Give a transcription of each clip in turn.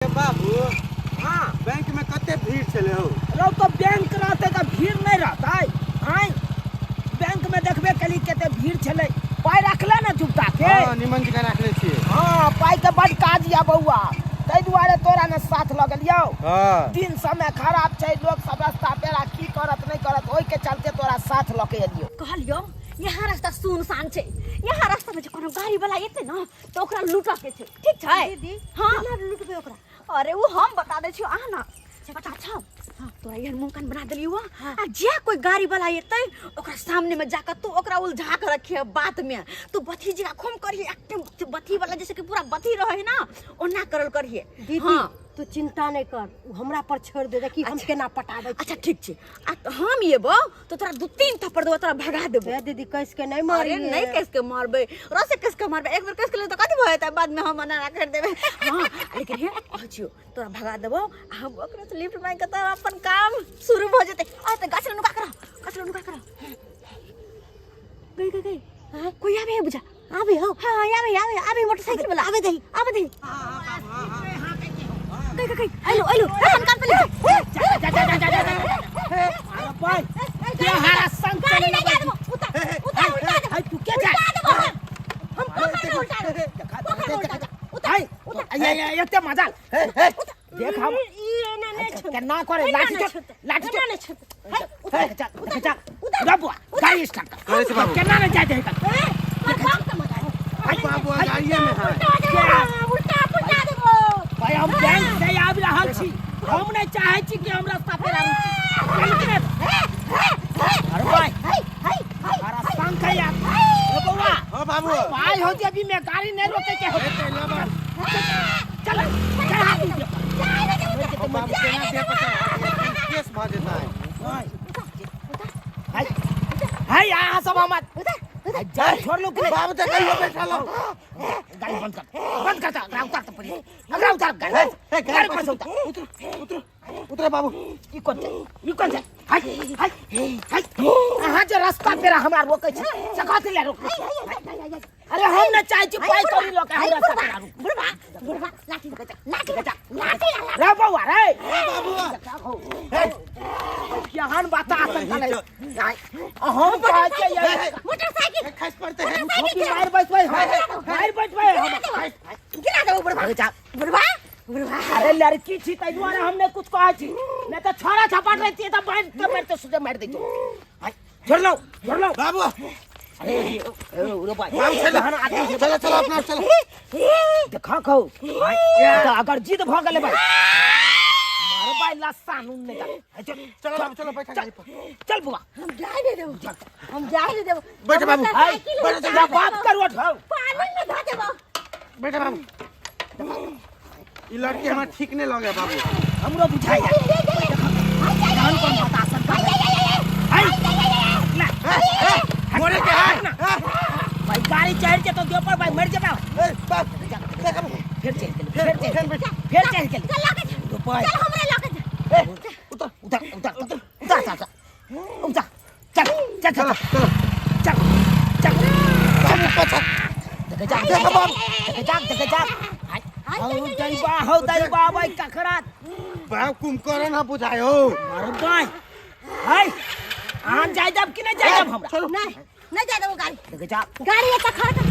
बाबू। हाँ। बैंक में कते भीड़ छलै हौ? रौ तो बैंक रहतै तऽ भीड़ नहि रहतै। आँय, बैंक में देखबे केली कते भीड़ छलै। पाइ रखले ने जुगता के? हाँ, निमन जकाँ राखले छियै। हाँ, पाइ के बड काज या बौआ, ताहि दुआरे तोरा ने साथ लऽ गेलियौ। हाँ। दिन समय खराब छै, लोक सब रास्ता पेरा की करत नहि करत, ओहि के चलते तोरा साथ लऽ के एलियौ। कहलियौ यहाँ रास्ता सुनसान छै, यहाँ रास्ता में जे कोनो गाड़ी वाला एतै ने तऽ ओकरा लूटऽ के छै, ठीक छै? दीदी। हाँ। केना लूटबै ओकरा? अरे वो हम बता दै छियौ, अहाँ ना पता छौ? हाँ, तोरा एहन मुँह कान बना देलियौ। हाँ। आ जे कोई गाड़ी वाला एतै ओकरा सामने में जाकर तू ओकरा उलझा के रखिए बात में, तू बथी जगह खूम करिए, एक्टिंग बथी वाला जैसे कि पूरा बथी रहे ना ओना करल करिए। दीदी। हाँ। तू चिंता नहीं कर, उ हमरा पर छोड़ दे, देखी हम केना पटाबै अच्छा ठीक छै, आ हम एबो तो तोरा दू तीन थप्पड़ देबो, तोरा भगा देबो। ए दीदी, कस के नहीं मारी। अरे नहीं कस के मारबे, रसे कस के मारबे, एक बेर कस के ले तो कथी भय जेतै, बाद में हम अना कर देबे। हाँ, लेकिन हे कहै छियौ तोरा भगा देबो आ हम ओकरा से लिफ्ट मांगि के तोरा अपन काम शुरू भऽ जेतै। आ तऽ गाछ लग नुका कर, गाछ लग नुका कर। गई गई गई। हाँ? कोई आबे है बुझा? आबे हो। हाँ, आबे आबे आबे, मोटरसाइकिल वाला आबे दही, आबे दही। गई गई गई, आइलो आइलो, ए कान पे ले। जा जा जा जा जा जा। अरे भाई, के हरा संग गाड़ी चली नहीं जा देबो, उतार उतार उल्टा देबो। हाय, तू के जा? उल्टा देबो हम पोखर में उल्टा देबो, पोखर में उल्टा देबो। उतार। हाय, ये ये एते मजा देख हम ई एना नहीं छूत। केना करे। एना लाठी नहीं चोट, छूत। लाठी एना चोट। नहीं छूत। हाय, उतर जा, उतर जा, उतर। उतर बुआ, गाड़ी स्टार्ट कर। करे छै बाबू। केना नहीं जाय दे कर। ए, तोर बाप के मजा है। बाबू गाड़िए में है। उल्टा देबो, उल्टा उल्टा देबो। भाई, हम बैंक से आबि रहल छी, हम नहीं चाहे छी कि हम रास्ता पर आबी। अरे भाई, अरे संग है यार। ए बौआ। हाँ बाबू। पाई हो जेबी में गाड़ी नहीं रोके के हो। चल चल हाथ दे। ओ बाबू, केना दे पता केस भऽ जेतै। हाय हाय, अहाँ सब हमर जा छोड़ लो कि नहीं? बाबू तऽ कहियो बैठल हो। गाड़ी बंद कर, बंद कर, अगरा उतार तो पड़ी, अगरा उतार गाड़ी, गाड़ी पर से उतार। उतरो उतरो उतरो बाबू। ई कोन छै, ई कोन छै? हाय हाय हाय, अहाँ जे रास्ता पेरा हमरा रोकै छी से कथी ले रोकै छी? अरे हम नहि चाहै छी पाइ कौड़ी लऽ के हम रास्ता पेरा रोकू। बुढ़बा बुढ़बा, लाठी लाठी लाठी। रे बौआ रे। बाबू। केहन बता सकलै हम कहै छियै मोटरसाइकिल। खसि पड़तै है। ठोकी मारि बैसबै हम, मारि बैठबै हम। गिरा देबो बुढ़बा, बुढ़बा बुढ़बा। अरे लड़की छी ताहि दुआरे हम नहि कुछ कहै छी, नहि तऽ छोड़ा छपाट रहती तऽ मारिते मारिते सीधे मारि दैतौ। हाय, छोड़ लो, छोड़ लो। बाबू। अरे रे भाई। बाबू चलो। जहन आदमी छै, चलो चलो, अपना चलो। देखा कहू तऽ अगर जिद भऽ गेलै भाई, मारबै लस्सा नून नहि दे। चल। चलो बाबू, चलो बैठा गाड़ी पर। चल बुआ। हम जाए नहीं देबो, हम जाए नहीं देबो। बैठ बाबू। हाय, बैठो, जा बात करू उठाओ। पानी में धऽ देबो। बैठा बाबू, ई लड़की हमरा ठीक नहीं लगे बाबू। हमरो बुझाइया जहन कोन बता सकता हाय ले। मोरे के है। भाई, गाड़ी चढ़ के तो देव पर भाई मर जेबा। ए बाप, देख बाबू। फिर चढ़ गेली, फिर चढ़ गेली, फिर चढ़ गेली। चल लऽ के जा। रुपैआ। चल हमरा लऽ के जा। ए उतर। उतर उतर उतर उतर उतर उतर, चल चल चलो चल। चलो। चल चल। बाबू पाछा। देखे जा। देख बाबू। देखे जा, देखे जा। हौ दैबा, हौ दैबा भाई, ककरा बाबू, कुंभकर्ण ना बुझायो। मारो बाय। हाय, अहाँ जाय देब कि नहीं जाय देब हमरा? चलो। नहीं नहीं जा देबो गाड़ी। देखे जा। गाड़ी एतऽ खड़ कर,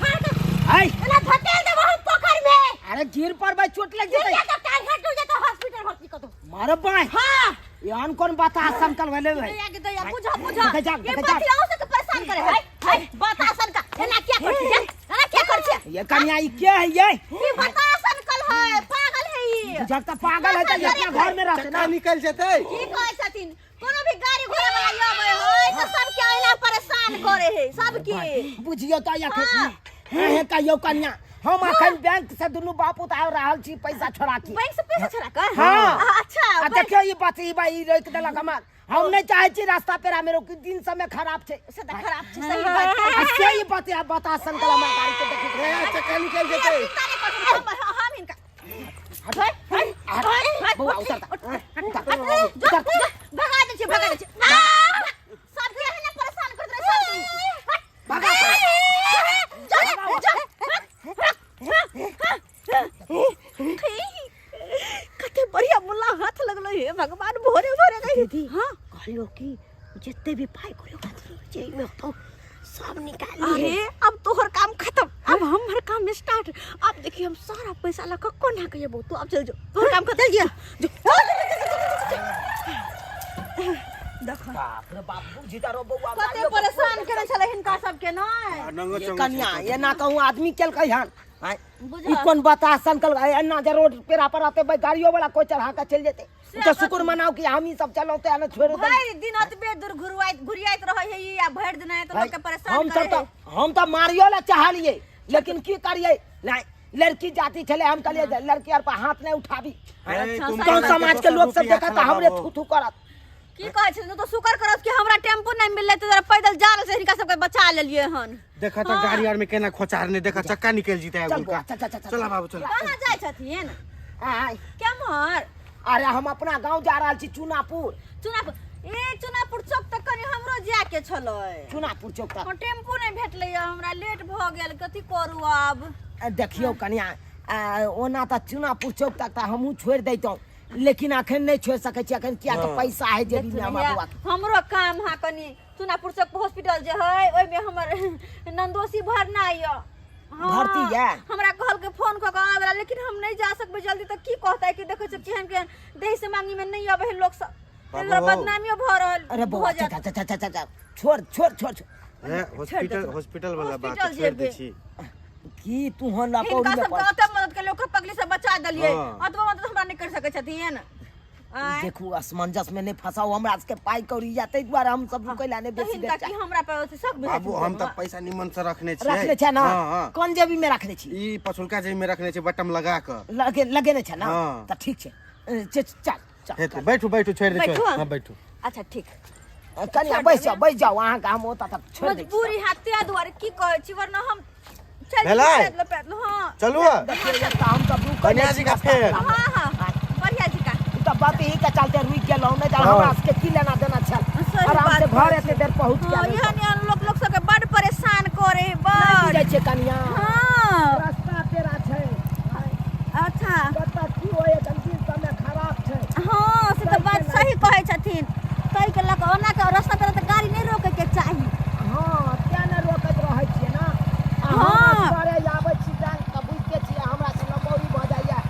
खड़ कर। हाय। एना धकेल देबो हम पोखर में। अरे गिर पर भाई, चोट लग गिर जेतै। जेतौ, टांग टूट जेतौ, हॉस्पिटल भर्ती कऽ दो। मारो बाय। हाँ। एहन कोन बात आसन कल भेलै भाई? दैया के दैया, बुझा बुझा। देखे जा, ये देखे जा। बतियाओ से के परेशान करे है। है बतासन का एना क्या करछी, एना क्या करछी? ये कन्या, ई के है ये? ई बतासन कल है, पागल है ई। बुझक तऽ पागल है तऽ अपना घर में रहते चक्का ना। निकल जेतै। की कहै छथिन, कोनो भी गाड़ी घोड़ा वाला आबै है तऽ सबके एना परेशान करे है सबके। बुझियौ तऽ अखन हाँ। हे कहियौ कन्या, हम अखन बैंक से दुनू बाप उतार रहल छी पैसा छोड़ा के। बैंक से पैसा छोड़ा कर? हाँ। अच्छा। आ देखियौ ई बात, ई बा ई रोकि देलक हमर। हम नहीं चाहे छी रास्ता पेरा में रोकी, दिन समय खराब छै। से तऽ खराब छै, सही बात। आ से ई बात आ बता संकल हमर गाड़ी के देखी। ए चक्का निकल जेतै। चिंता नहि करथुन, हम हिनका हट हट हट बौआ, उतर उतर जो, उतर। जो, भगा दै छियै, भगा दै छियै। सबके एहने परेशान करैत रहै सबके। हट। भगा। जो, जो। हे भगवान भोरे भोरे गई दीदी हाँ कहलियो कि जते भी पाई करियो खातिर जे में होतो सब निकाल लिए। अरे अब तोहर काम खत्म, अब हमर काम स्टार्ट। अब देखिए हम सारा पैसा लगा कोना के जेबो। तू अब चल जो, तोहर काम खत्म गया जो। देखो बाप रे बाप, बुझी तारो बौआ कते गाड़ियो परेशान करे छले हिनका सबके नै। आ, नंगो ये चंगो कन्या छै। एना कहूँ आदमी केलकै हन आँय, बुझल। ई कोन बतासन कल एना जे रोड पेरा पर आते भाई गाड़ियो वाला कोई चढ़ा के चल जेते। तो शुक्र मनाओ कि हम ही सब चलौते आने छोड़ देते। भरि दिन अतबे दूर घुरुआइत घुरियाइत रहै है ई, आ भरि दिन आय तऽ लोक के परेशान हम सब करे तो हम तो मारियो ला चाहलिए, लेकिन की करिए नहीं, लड़की जाति छले, हम कहलिए जे लड़की आर पर हाथ नहीं उठाबी। ए, अच्छा, तुम गाँव केना समाज के लोग सब दोसर देखा रुपया तो हमरे बाबू। थू थू करत। की कहै छै तो शुक्र करत कि हमरा टेम्पू नहीं मिललै तऽ जरा पैदल जा रहल छै, हिनका सबके बचा लेलियै हन। देखा तो गाड़ी आर में केना खोचारने, देखा चक्का निकल जीता है चल उनका। बौआ, चल, चल, चल, चल। चला बाबू चल। कहाँ जाइ छथिन? आय। केम्हर? अरे हम अपना गांव जा रहल छी, चुनापुर। चुनापुर? ए चुनापुर चौक तक कनि हमरो जाय के छलै। चुनापुर चौक तक हँ, टेम्पू नहीं भेटलै हमरा, लेट भऽ गेल, कथी करू आब? देखियौ कनिया, ओना तऽ चुनापुर चौक तक तऽ हमहूँ छोड़ि दैतहुँ, लेकिन अखन नहि छोड़ि सकै छी अखन, किया तऽ पैसा है जेबी में हमरा बौआ के। हमरो काम हा कनि चुनापुर चौक हॉस्पिटल जे है ओहिमे हमर नंदोसी भरना यऽ। हाँ, भर्ती यऽ? हमरा कहलकै फोन कऽ कऽ आबै ला, लेकिन हम नहि जा सकबै जल्दी, तऽ की कहतै कि देखै छियै केहन केहन देह से मांगी में नहि अबै है लोक सब, ताहि दुआरे बाबू। बदनामियो भऽ रहल अरे बौआ भऽ जायत। चल चल चल चल चल, छोड़ छोड़ छोड़ छोड़। ए, हॉस्पिटल देथिन। हॉस्पिटल वाला बात हॉस्पिटल छोड़ दै जेबै। छी। की तू हन लपौड़ी हिनका में सबके पड़ ओतऽ मदद केलियै, ओकर पगली सब बचा देलियै, हाँ। ओतबो मदद हमरा नहि करि सकै छथिन? आँय? देखू असमंजस में नहीं फंसाओ हमरा सबके, पाई कौड़ी या ताहि दुआरे हम सब रुकै ला नहीं तऽ बेसी हिनका बेर की हमरा पर अथी शक बुझाइ बाबू छथिन? हम तऽ पैसा निमन से रखने छियै। रखने छै ना? हाँ, हाँ। कोन जेबी में रखने छी? ई पछुलका जेबी में रखने छी, बटम लगा कऽ। लगे लगेने छै ना? हाँ। तऽ ठीक छै, चल चल। हेतै, बैठू बैठू, छोड़ि दे, बैठू छोड़ि। हम? हाँ, बैठू। अच्छा ठीक। कनिया बैस जाओ, बैस जाओ, अहाँके हम ओतऽ तक छोड़ि दै छी। मजबूरी है ताहि दुआरे की कहै छी, वरना हम चलि भेलै? पैदल पैदल। हाँ चलू देखियौ, एकटा हम सब रुकै कनिया नहि जी छी का रास्ता फेर। पर। हाँ हाँ, बढ़िया जी का ई तऽ बात ही के चलते रुकि गेलहुँ, नहि तऽ हाँ। हमरा सबके की लेना देना छल, सही आराम से बात घर कहै एते देर पहुँच हाँ, गेल। एहन एहन लोक लोक सबके बड परेशान करे है, नहि बड। बुझै छियै कनिया, हाँ रास्ता पेरा छै। अच्छा कतऽ की होय, जल्दी समय खराब छै। हाँ से तऽ बात सही कहै छथिन, ताहि के लऽ कऽ ओना के रास्ता पर तऽ गाड़ी नहि रोके के चाही। हाँ, तें ने रोकैत रहै छियै ना। आ हम हाँ। असगरे आबै छी बैंक तऽ बुझिते छियै हमरा से लपौड़ी भऽ जाइए,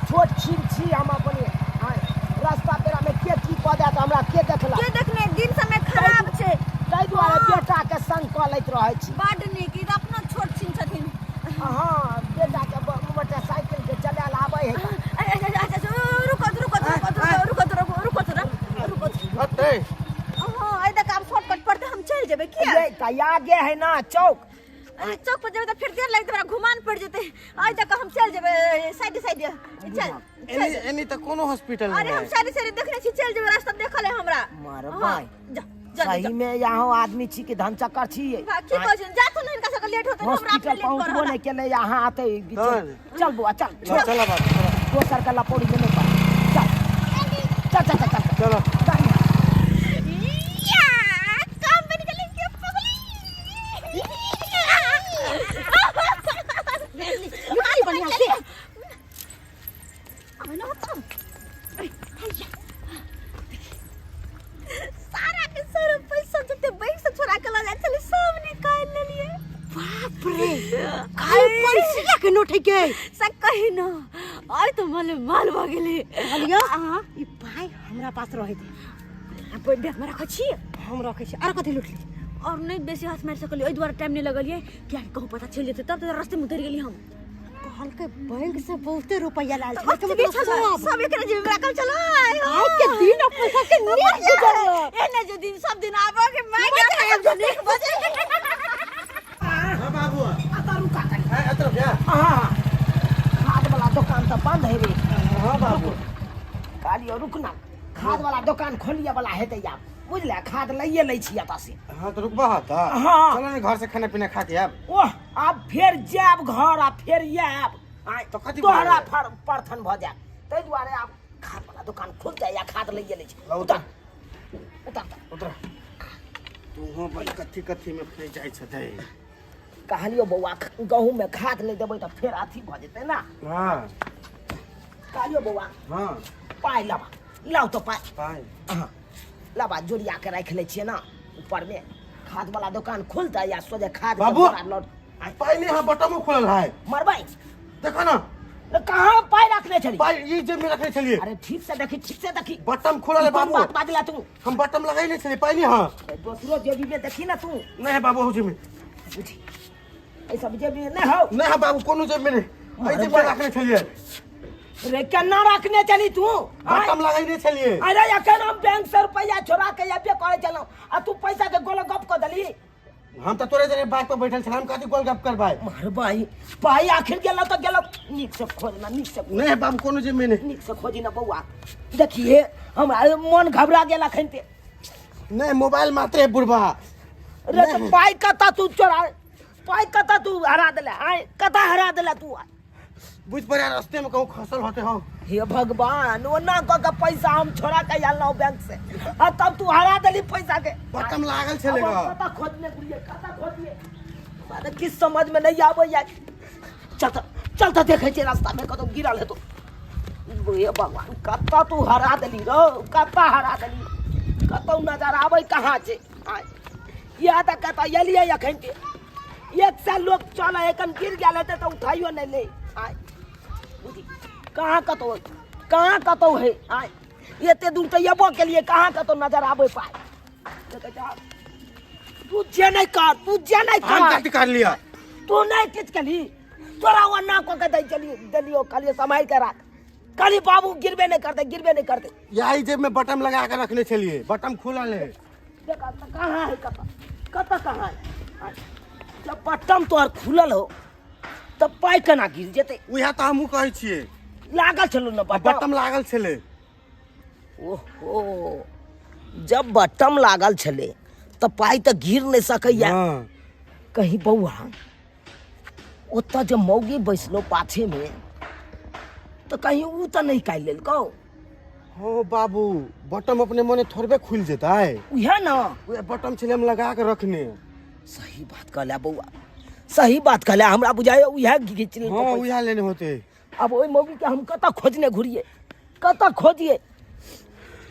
छोट छीन छी हम अपने। आँय, रास्ता पेरामे के की कऽ देत हमरा के देखलक? के देखने, दिन समय खराब छै, ताहि दुआरे हाँ। बेटाके संग कऽ लैत रहै छी। बड नीक, ई तऽ अपनो छोट छीन छथिन। हाँ, बेटाके मोटरसाइकिल के चलायल आबै है। अच्छा अच्छा अच्छा, रुको रुको रुको रुको रुको रुको रुको रुको। हटतै। हाँ, एहि दऽ आब शॉर्टकट पड़तै, हम चलि जेबै। किया ये तऽ आगे है ना चौक? अरे चौक पर जेबै तऽ फेर देर लगतै, हमरा घुमान पड़ि जेतै। एहि दऽ कऽ हम चलि जेबै साइड साइड, चल। एनी एनी तऽ कोनो हॉस्पिटल अरे नहि हम है। साइड साइड देखने छी, चलि जेबै, रास्ता देखल है हमरा। मारबै। हाँ, जा जल्दी सही में यहाँ आदमी छी कि धनचक्कर छी? जा। की कहै छी, जा तो हिनका सबके लेट होतै, हमरा अपने हॉस्पिटल लेट कर पहुँचबो रहल। नहि केलै यहाँ आते बीचे। चल। चल बौआ चल। चल चल बाबू चल। दोसर के लपौड़ी में नहीं पड़, चल चल चल चल चल। चलो। या, काम बन गेलै के पगली। लुटली बढ़िया से। आना तो सारा के सारा पैसा जते बैंक से छोड़ा के लऽ जाइ छलै सब निकालि लेलियै। बाप रे, खाली पैसा के नोट है के से कही न, आइ तऽ माले माल भऽ गेलै। कहलियो ई पाई हमरा पास रहे दे, अपन बैग में रखै छी। हम रखै छी। आर कथी लुटली? और नहीं बेसी हाथ मारि सकलियै, एहि दुआरे टाइम नहीं लगलियै, कियाकि कहूँ पता चलि जेतै, तब तऽ रास्ते में उतरि गेलियै हम। कहलकै बैंक से बहुते रुपैया लायल तऽ छै, ओतबे मतलब छलै, सब सब एकरे जेबी में राखल छलै। आइ के दिन अपन सबके नीक गुजरल। एने जे दिन सब दिन आबऽ के माय के नीक बजे। हाँ बाबू, अतऽ रुका कनी। है एतऽ जा। हाँ, खाद वाला दोकान तऽ बंद है रे। हाँ बाबू, कहलियौ रुक ना, खाद वाला दोकान खोलिए वाला हेतै आब, बुझले? खाद लैए लै छी एतऽ से। हाँ तऽ रुकबा तऽ। हाँ। चलो ने घर से खाना पीना खा के आब। ओह, आब फेर जायब घर आ फेर आयब? आँय, तऽ कथी तोहरा भऽ फर परथन भऽ जायत, ताहि दुआरे आब खाद वाला दोकान खुल जाय आ खाद लैए लै छी। लाउ। उतर उतर उतर। तू बड़ी कथी कथी में फँसि जाइ छथि। कहलियौ बौआ, गहूँम में खाद नहि देबै तऽ फेर अथी भऽ जेतै ना। हाँ। कहलियौ बौआ। हाँ। पाइ लेबा। लाउ तो पाइ। पाइ। हाँ, लाबा जोड़िया के राखि लै छियै ना ऊपर में, खाद वाला दुकान खुलतै या सोझे खाद के बाबू। बोरा लौट आय, पाइ नहीं, हाँ बटमो खुलल है। मरबै। देखो ना। ने कहाँ पाइ रखने छली? पाइ ई जेब में रखने छलिए। अरे ठीक से देखी, ठीक से देखी। बटम खुलल है कोन बाबू। बात बाजला तू? हम बटम लगाई नहीं छलिए, पाइ नहीं। हाँ दोसरो जेबी में देखी ना तू। नहीं है बाबू, हो जेब में। बुझी एहि सब जेबी में नहीं हो। नहीं है बाबू, कोनो जेब में नहीं, एहि जेब में रखने छलिए। रे केना रखने चली तू? बटम लगाई नहीं छलिए। अरे अखन हम बैंक से रुपया छोड़ा के अबे करे चलो आ तू पैसा के गोल गप क देली। हम तो तोरे जरे बाइक पर बैठल छल, हम कथी गोल गप करबै? मारबै पाइ आखिर गेलो तो गेलो, नीक से खोज ना, नीक से। नहीं है बाबू, कोनो जेब में नहीं। नीक से खोजी ना बौआ। देखिए हमरा मन घबरा गेल अखन ते। नहीं, मोबाइल मात्र है बुढ़बा। रे तो पाइ कता तू चोरा, पाइ कता तू हरा देले? आय कता हरा देले तू? बुझ पड़े रास्ते में कहूँ खसल होते हो। हे भगवान, ओना कऽ के पैसा हम छोड़ा के आनलहुँ बैंक से आ तब तू हरा देली पैसा के। बटम लागल छलै अब हम ग। कतऽ खोजने गेलियै, कतऽ खोजलियै, हमरा तऽ किछु समझ में नहीं आबैया। चल तऽ, चल तऽ देखै छियै रास्ता में कतौ गिरल हेतौ। हे भगवान, कतऽ तू हरा देली रौ, कतऽ हरा देली? कतौ नजर आबै कहाँ छै? आय इएह तऽ कतऽ एलियै अखन के एक साल लोग चल एखन गिर गेल हेतै तऽ उठाइयो नहि ले। आय बुझी कहाँ कतौ, कहाँ कतौ है? आय एते दूर तऽ एबो केलियै, कहाँ कतौ नजर आबै पाय? देखै छह, तू जे नहि कर, तू जे नहि हम कर। कथी कर लिया? तू नहि किछु केलही, तोरा ओना कऽ के दै छलियै, देलियौ, कहलियै सम्हारि के राख, कहली बाबू गिरबे नहि करतै, गिरबे नहि करतै। यही जेब में बटम लगा के रखने छलिए, बटम खुलल है। देख तऽ कहाँ है, कतऽ कतऽ कहाँ है? आय, जब बटम तोहर खुलल हो तऽ पाइ केना गिर जेतै? उएह तऽ हमहूँ कहै छियै। लागल छलो ने बटम? बटम लागल छलै। ओहो, जब बटम लागल छलै तऽ पाइ तऽ गिर नहि सकैया। हाँ। कहीं बौआ ओतऽ जे मौगी बैसलो पाछेमे तऽ कहीं ऊ तऽ नहि काटि लेलकौ? हो बाबू, बटम अपने मने थोड़बे खुलि जेतै। उएह ने, उएह बटम छलै हम लगा के रखने। सही बात कहला बौआ, सही बात कहला। हमरा बुझाइए उएह घीच लेलकौ हाँ पैसा। उएह लेने होते। अब ओहि मौगीके हम कतऽ खोजने घुरियै, कतऽ खोजियै,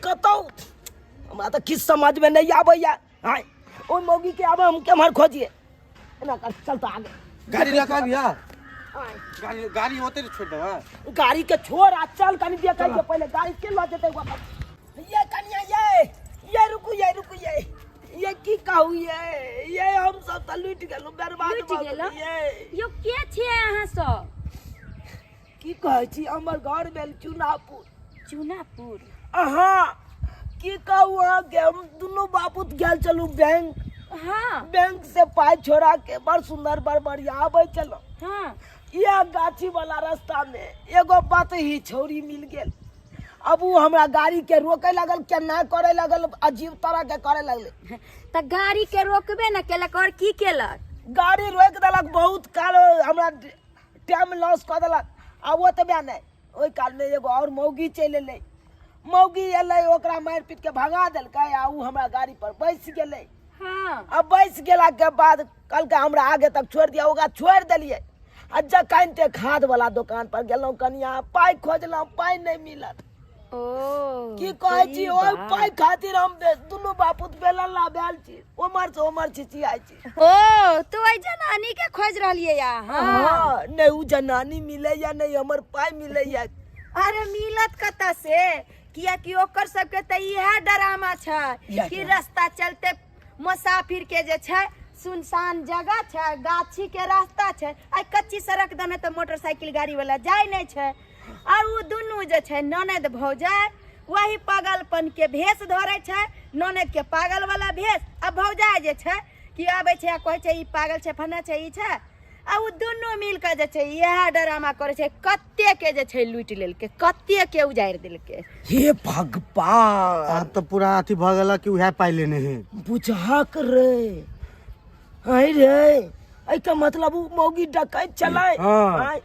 कतौ हमरा तऽ किछु समझमे नहि आबैया। आँय, ओहि मौगीके आब हम केम्हर खोजियै? एना कर, चल तऽ आगे। गाड़ी लगा भैया। आँय, गाड़ी गाड़ी होते छोड़ देबै। गाड़ी के छोड़ आ चल कनी देखै छियै पहिले गाड़ी के लऽ जेतै वापस। ये कनिया, ये रुकू, ये रुकू, ये की कहू, ये हम सब तऽ लूटि गेलहुँ, बर्बाद लूटि भऽ गेलहुँ? गेलहुँ, ये। यौ के छियै अहाँ सब? की कहै छी, हमर घर भेल चुनापुर। चुनापुर? अहाँ की कहू अहाँके, हम दुनू बापूत गेल छलहुँ बैंक। हाँ। बैंक से पाइ छोड़ा के बड़ सुंदर बड़ बढ़िया आबै छलहुँ। हाँ। इएह गाछी वाला रास्ता में एगो बतही छौरी मिल गेल। अब उ हमरा गाड़ी के रोके लगल, केना करे लगल, अजीब तरह के करे लगले। तऽ गाड़ी के रोकबे न केलक और की केलक? गाड़ी रोकि देलक, बहुत काल हमरा टाइम लॉस कऽ देलक। आ ओतबे नहि, ओहि कालमे एगो आओर मौगी चलि एलै। मौगी एलै, ओकरा मारि पीट के भगा देलकै आ उ हमरा गाड़ी पर बैस गेलै। हाँ। आ बैस गेलाके बाद कहलकै हमरा आगे तक छोड़ि दिअ, ओकरा छोड़ि देलियै। आ जखन ते खाद वाला दोकान पर गेलहुँ कनिया, पाइ खोजलहुँ, पाइ नहि मिलल। ओ की कहै छी, ओहि पाइ खातिर हम दुनू बापूत बेलल्ला भेल छी, ओमहर से ओमहर छिछियाइ छी। ओ तो ओहि जनानी के खोज रहलियै अहाँ? हाँ, नहि उ जनानी मिलैया, नहि हमर पाइ मिलैया। अरे मिलत कतऽ से, कियाकि ओकर सबके तऽ इएह डरामा छै इएह कि डरामा। रास्ता चलते मुसाफिर के जे छै सुनसान जगह छै, गाछी के रास्ता छै, आ कच्ची सड़क दने तऽ मोटरसाइकिल गाड़ी वाला जाय नहि छै। और उ दुनू जे छै ननद भौजाइ वही पागलपन के भेष धरै छै, ननद के पागल वाला भेष, आ भौजाइ जे छै कि आबै छै आ कहै छै ई पागल छै, फन्ना छै, ई छै, आ उ दुनू मिल कऽ जे छै इएह ड्रामा करै छै। कते के जे छै लूटि लेलकै, कते के उजाड़ि देलकै। हे भगवान, आब तऽ पूरा अथी भऽ गेल कि उएह पाइ लेने है। बुझहक रे, है रे, एहिके मतलब उ मौगी डकैत छलै। हाँ। आँय,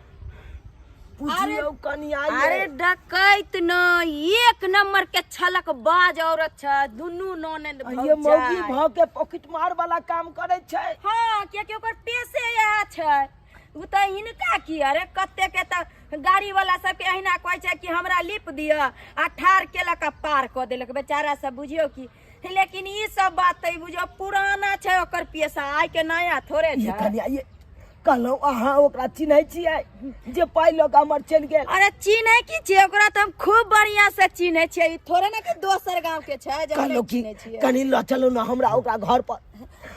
बुझियौ कनिया ये। अरे डकैत न, एक नंबर के छलक बाज औरत छै दुनू ननद आ ये मौगी भौजाइ। भऽ के पॉकेट मार वाला काम करै छै। हाँ, कियाकि ओकर पेशे इएह छै। ओ तऽ हिनका की अरे कते के तऽ गाड़ी वाला सबके अहिना कहै छै कि हमरा लिप दिअ आ ठार केलक आ पार कऽ देलक बेचारा सब बुझियौ कि लेकिन ई सब बात तऽ बुझियौ पुराना छै ओकर पेशा आइ के नया थोड़े ये छै कनिया ये कहलहुँ अहाँ ओकरा चिन्है छियै जे पाइ लऽ कऽ हमर चलि गेल अरे चिन्है की छियै ओकरा तऽ हम खूब बढ़िया से चिन्है छियै ई थोड़े ने कि दोसर गांव के छै जे हम कहलहुँ नहि कि चिन्है छियै कनि लऽ चलू ने हमरा ओकरा घर पर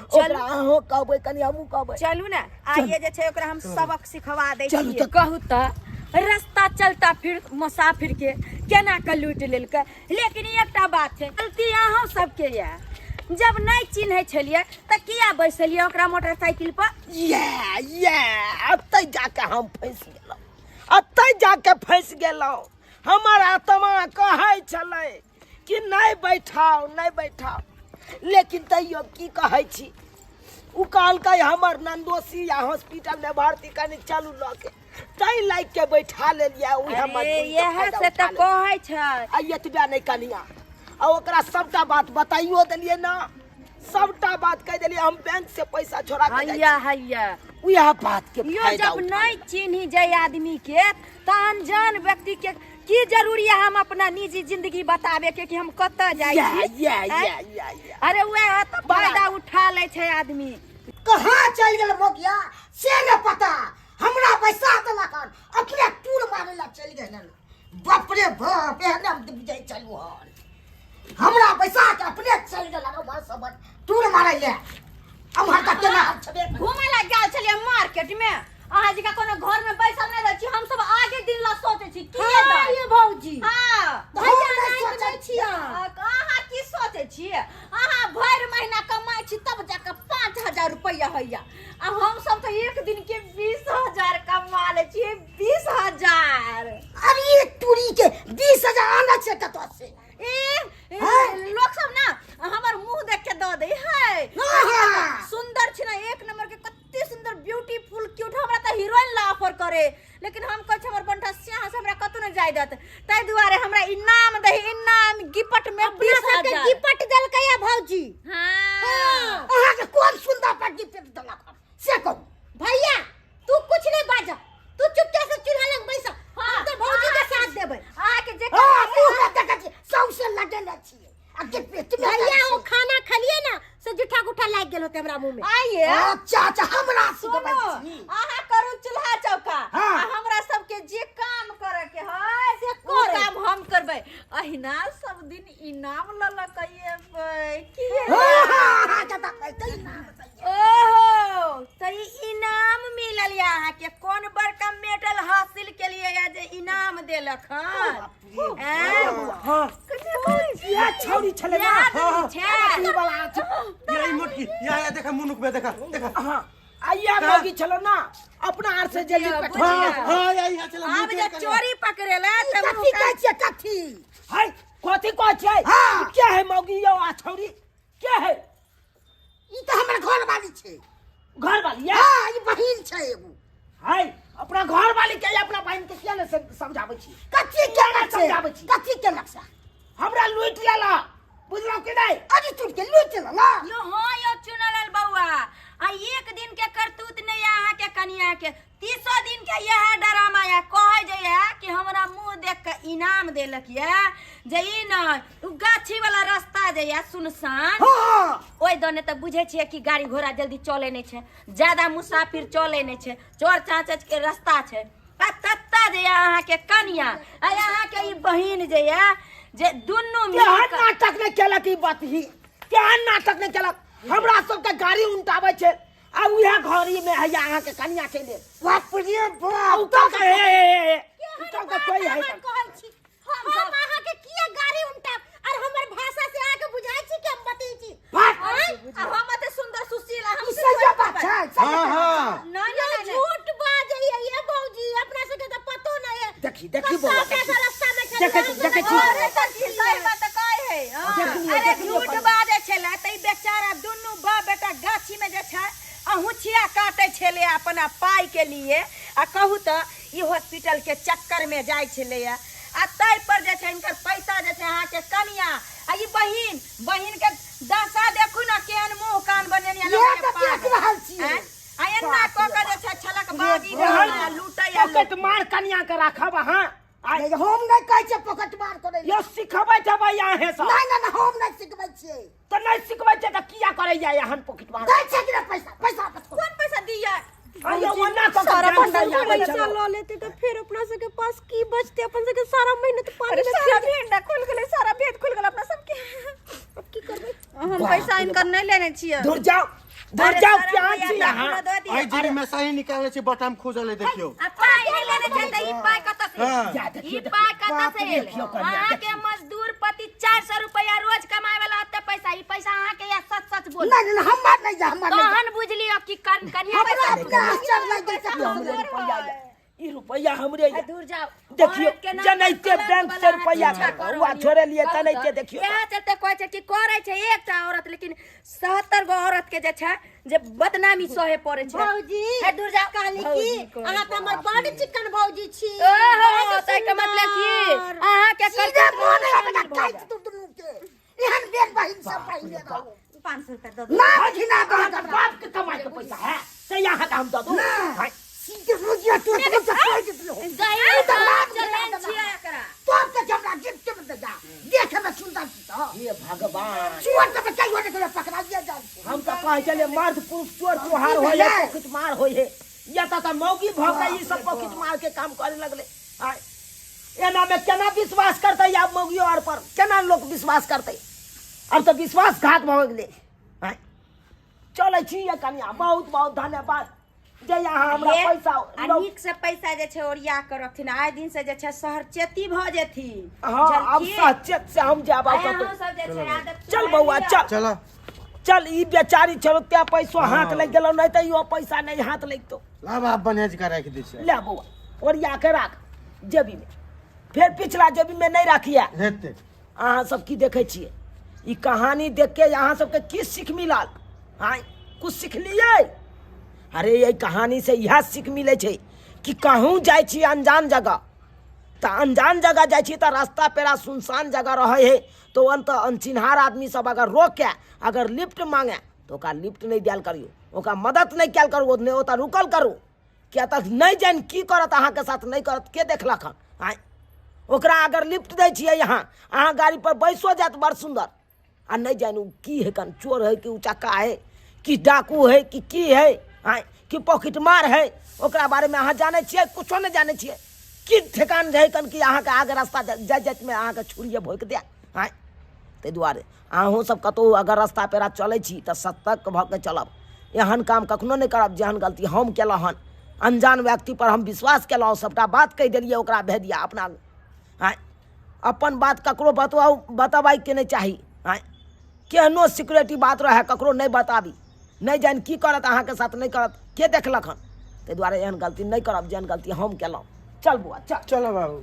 ओकरा अहूँ कहबै कनि हमहूँ कहबै चलू ने आइए जे छै ओकरा हम सबक सिखवा दै चलू छियै तऽ। कहू तऽ रास्ता चलता फिर मुसाफिर के केना के लूटि लेलकै लेकिन ई एकटा बात छै गलती अहूँ सबके यऽ जब नहि चिन्है छलियै तऽ किया बैसलियै ओकरा मोटरसाइकिल पर ये ये एतै जाके हम फँसि गेलहुँ एतै जाके फँसि गेलहुँ हमर आत्मा कहै छलै कि नहि बैठाउ नहि बैठाउ लेकिन तैयो की कहै छी ओ कहलकै हमर नन्दोसी या हॉस्पिटलमे भर्ती कनि चलू लऽ के ताहि लागि के बैठा लेलियै उएह अरे मजबूरी के इएह फायदा से उठा तऽ लेलियै। कहै छै आ एतबे नहि कनिया आ ओकरा सबटा बात बताइयो देलियै ना सबटा बात कहि देलियै हम बैंक से पैसा छोड़ा के जाइ हैया हैया छी। उएह बात के यो फायदा जब उठा नहीं चिन्ही जाय आदमी के तऽ अनजान व्यक्ति के की जरूरी है हम अपना निजी जिंदगी बताबे के कि हम कतऽ जाइ या छी या आँय? या या या अरे वएह तऽ फायदा उठा लै छै आदमी कहाँ चलि गेल मोगिया से ने पता हमरा पैसा देलक हन अपने टूर मारे ला चलि गेल हन बाप रे बाप एहने हम बुझै चलू हन हमरा पैसा के अपने चलि गेल हन उम्हर सब टूर मारे ले अम्हर तक केना हम छबे करी। घूमे ला गेल छलियै मार्केट में अहाँ जकाँ कोनो घर में बैसल नहि रहै छी हम सब आगे दिन ला सोचै छी की हाँ, ये भौजी हाँ भैया नहि सोचै छियै अहाँ की सोचै छियै अहाँ भरि महीना कमाइ छी तब जाकऽ 5000 रुपैआ होइया आ हम सब तऽ एक दिन के 20,000 कमा लै छियै 20,000। अरे ये टूरी के 20,000 आना छै कतऽ से ए, ए, हैं? लोक सब ना हमर मुंह देख के दऽ दै है हाँ। सुंदर छी ना एक नंबर के कते सुंदर ब्यूटीफुल क्यूट हमरा तऽ हीरोइन ला ऑफर करे लेकिन हम कहै छी हमर बंठा सियाह से हमरा कतौ नहि जाय देत ताहि दुआरे हमरा इनाम दही इनाम गिपट में अपना 20 सबके हजार गिपट देलकै या भौजी हाँ अहाँके कोन सुंदर पर गिपट देलक हन? से कहू भैया तू कुछ नहीं बाजा तू चुपचाप से चूल्हा लग बैस हम तो भौजी के साथ देबै अहाँ के जे हाँ मुंह में देखै छी सौंसे लगेले छियै आ गिपट में भैया वो खाना खलिए ना से जुठा गुठा लाग गेल होते हमरा मुंह में आइए अच्छा अच्छा हमरा सिखबै सुनो छी अहाँ करू चूल्हा चौका हाँ। आ हमरा सबके जे काम करे के है से ओ करे। काम हम करबै अहिना सब दिन इनाम ल ल के अयबै की हाँ हाँ हाँ कतऽ कहतै ना ओहो तऽ ई इनाम मिलल यऽ अहाँके कोन बड़का मेडल हासिल केलियै यऽ जे इनाम देलक हन आँय? हाँ इएह छौरी छलै ना याद नहि छै ई वाला छै। या ई मोटकी या या देखा मुनुक में देखा देखा हाँ आ इएह मौगी छलो ना अपना आर से जल्दी बुझियौ, पठा हाँ हाँ या यहाँ चला आब जे चोरी पकड़ेला तऽ कथी मुँह कहै छियै कथी है कथी कहै छियै हाँ। क्या है मौगी यौ आ छौरी क्या है ई तऽ हमर घर वाली छै घर वाली या हाँ ई बहिन छै एगो है अपना घर वाली के या अपना बहिन के किया ने समझाबै छी कथी केलक से समझाबै छी कथी केलक से हमरा लूटि लेला बुझलौ कि नहि अरे टूट के लूट लेला यो हाँ यो चुनल बौआ आ एक दिन के करतूत नहीं है अहाँ के कनिया के तीसो दिन के यह डरामा या कहे जे या कि हमरा मुंह देख के इनाम देलक या जे ई न उ गाछी वाला रास्ता जे या सुनसान हाँ ओहि दने तऽ बुझै छियै कि गाड़ी घोड़ा जल्दी चलै नहि छै ज्यादा मुसाफिर चलै नहि छै चोर चाँचच के रास्ता छै आ तत्ता जे या अहाँके कनिया आ अहाँके ई बहिन जे या जे दुनू मिल केहन कऽ नाटक नहि केलक ई बतही केहन नाटक नहि केलक हमरा सबके गाड़ी उनटाबै छै आ उएह घड़ी में हैया अहाँके कनिया चलि आयल। बाप रे बाप उतर के हे हे हे हे उतर के कोई है हम कहै छी हम अहाँके किया गाड़ी उनटाब और हमर भाषा से अहाँके बुझाइ छी कि हम बतै छी बाप आँय? आ हम एते सुंदर सुशील आ हम ई सही बात छै सही हाँ बात हाँ नहीं नहीं नहीं झूठ बाजैया ये भौजी अपना सबके तऽ पतो नहीं है देखी देखी बौआ कस्सा देखी पैसा रास्ता में छलै, देखै छी, हम देखै छी। अरे तऽ की सही बात तऽ कहै है हाँ। देखलियै, अरे देखलियै झूठ पहिले। बाजै छलै तऽ ई बेचारा दुनू बाप बेटा गाछी में जे छै अहुछिया काटै छलै अपना पाइ के लिए आ कहू तऽ ई हॉस्पिटल के चक्कर में जाइ छलैया आ ताहि पर जे छै हिनकर पैसा जे छै अहाँके कनिया आ ई बहिन बहिन के दशा देखू ने केहन मुंह कान बनेने इएह तऽ देख रहल छियै। आँय? आ एना कऽ के जे छै छलक बाजी एहन लूटै पॉकेट मार कनिया के राखब अहाँ। आइ नहीं, हम नहीं कहै छियै पॉकेट मार करै यो सिखबै जेबै अहें सब। नहीं नहीं नहीं, हम नहीं सिखबै छियै। तऽ नहि सिखबै छै तऽ किया करैया एहन पॉकेट मार? दै छै कि नहीं पैसा? पैसा वापस करू। कोन पैसा दिया? अयो ओना कऽ के सारा बैंक पैसा से आबै पैसा छलौ। लऽ लेते तऽ फेर अपना सबके पास की बचते? अपन सबके सारा मेहनत पानी अरे में सारा भेंडा खुल गेलै, सारा भेद खुल गेल अपना सबके। अब की करबै? हम पैसा इनकर नहि लेने छियै। दूर जाओ, दूर अरे जाओ, सारा केहन रुपैआ छी तऽ अहाँ? अपनो दऽ दिअ। एहि जेबी में सही निकालै छै, बटाम खोजल है, देखियौ। आ पाइ नहि लेने छै तऽ ई पाइ कतऽ से हाँ। जा एल? देखियौ, ई पाइ कतऽ से एल? देखियौ कनिया, अहाँके मजदूर पति 400 रुपैआ रोज कमाए वाला ओते पैसा, ई पैसा अहाँके या? सच सच बोल। नहीं नहीं नहीं, हमर नहीं जा, हमर नहीं जा। तहन बुझलियो कि कनिया हमरा पैसा अपने आश्चर्य लागि गेल छै। हमरे रुपैआ ये, ई रुपैआ हमरे ये। दूर जाओ। देखियौ, औरत के नाम जेनाहिते पर कलंक बैंक से वाला रुपैआ पीछा करू। हुआ छोड़े लिए कहू तेनाहिते तऽ। देखियौ। इएह चलते कहै छै कि करै छै एकटा औरत, लेकिन 70 गो औरत के जे छै जे बदनामी सहे पड़ै छै। भौजी हे दूर जाओ। कहली भौजी की कहै अहाँ तऽ हमर बड़ चिकन भौजी छी। ओहो, बड्ड ताहिके मतलब की सुन्दर। अहाँके सीधे करतूत मोन है शामिल हमरा भऽ काटि जायत। दू दुनू के। एहन बेन बहिन सब पहिले रहू। 500 रुपया दऽ दू। ना घिना दऽ अहाँके बाप के कमाई के पैसा है से अहाँके हम दऽ दू? ना। हाय, सीधे रोजिया तोर के काटि दियो। गहीर तू तऽ लाज चलेन घिना छियै एकरा। तोर के हमरा गिफ्ट में दे जा। देखे में सुंदर छी तऽ। हे भगवान, चोर के कहियो ने कहियो पकड़ाइए जाइ छै। हम तऽ कहै छलियै मर्द पुरुष चोर चोहार होइ है, पॉकेट मार होइ है, या तऽ मौगी भऽ के ई सब पॉकेट मार के काम करे लगले। आय एना में केना विश्वास करतै आब? मौगियो आर पर केना लोक विश्वास करतै? आब तऽ विश्वासघात भऽ गेलै। आय चलै छी ये कनिया, बहुत बहुत धन्यवाद जे अहाँ हमरा हे, पैसा आ नीक से पैसा जे छै ओरिया के रखथिन। आइ दिन से जे छै शहर चेती भऽ जेथिन। हाँ, आब बुझलखिन? सचेत से हम जायब। आब आइ कतौ अहाँ सब जे छै आदत चल सुधारि बौआ, लिअ। चल। चलो। चल, ई बेचारी छलो तें पैसो हाथ लागि गेलौ, नहीं तऽ इहो पैसा नहीं हाथ लगतो। लाब, आब बढ़िया जकाँ राखि दै छै। ले बौआ, ओरिया के राख जेबी में, फेर पिछला जेबी में नहीं राखिए। हेतै। अहाँ सब की देखै छियै? ई कहानी देख के अहाँ सबके की सीख मिलल? आँय, कुछ सिखलियै? अरे एहि कहानी से इएह सीख मिलै छै कि कहूँ जाइ छी अनजान जगह, तऽ अनजान जगह जाइ छी तऽ रास्ता पेरा सुनसान जगह रहै है तऽ ओहन तऽ अनचिन्हार आदमी सब अगर रोके, अगर लिफ्ट मांगे तऽ ओकरा लिफ्ट नहि देल करियौ, ओकरा मदद नहि कयल करू, नहि ओतऽ रुकल करू, किया तऽ नहि जानि की करत अहाँके साथ, नहि करत के देखलक हन। आँय, ओकरा अगर लिफ्ट दै छियै अहाँ, अहाँ गाड़ी पर बैसो जायत बड़ सुन्दर, आ नहि जानि ओ की है, कन चोर है कि उचक्का है कि डाकू है कि की है, आँय, कि पॉकेटमार है, ओकरा बारेमे अहाँ जानै छियै? कुछो नहि जानै छियै। की ठेकान रहै कन कि अहाँके आगे रास्ता जाइत जाइतमे अहाँके छुरिए भोकि दे। आँय, ताहि दुआरे अहूँ सब कतहु अगर रास्ता पेरा चलै छी तऽ सतर्क भऽ के चलब। एहन काम कखनो नहि करब जेहन गलती हम केलहुँ हन। अनजान व्यक्तिपर हम विश्वास केलहुँ, सभटा बात कहि देलियै ओकरा भेदिया अपना। आँय, अपन बात ककरो बतबाउ बतबैके नहि चाही। आँय, केहनो सिक्योरिटी बात रहए ककरो नहि बताबी, नहि जानि की करत अहाँके साथ, नहि करत के देखलक हन। ताहि दुआरे एहन गलती नहि करब जेहन गलती हम केलहुँ। चल बौआ, चल। चलो बाबू।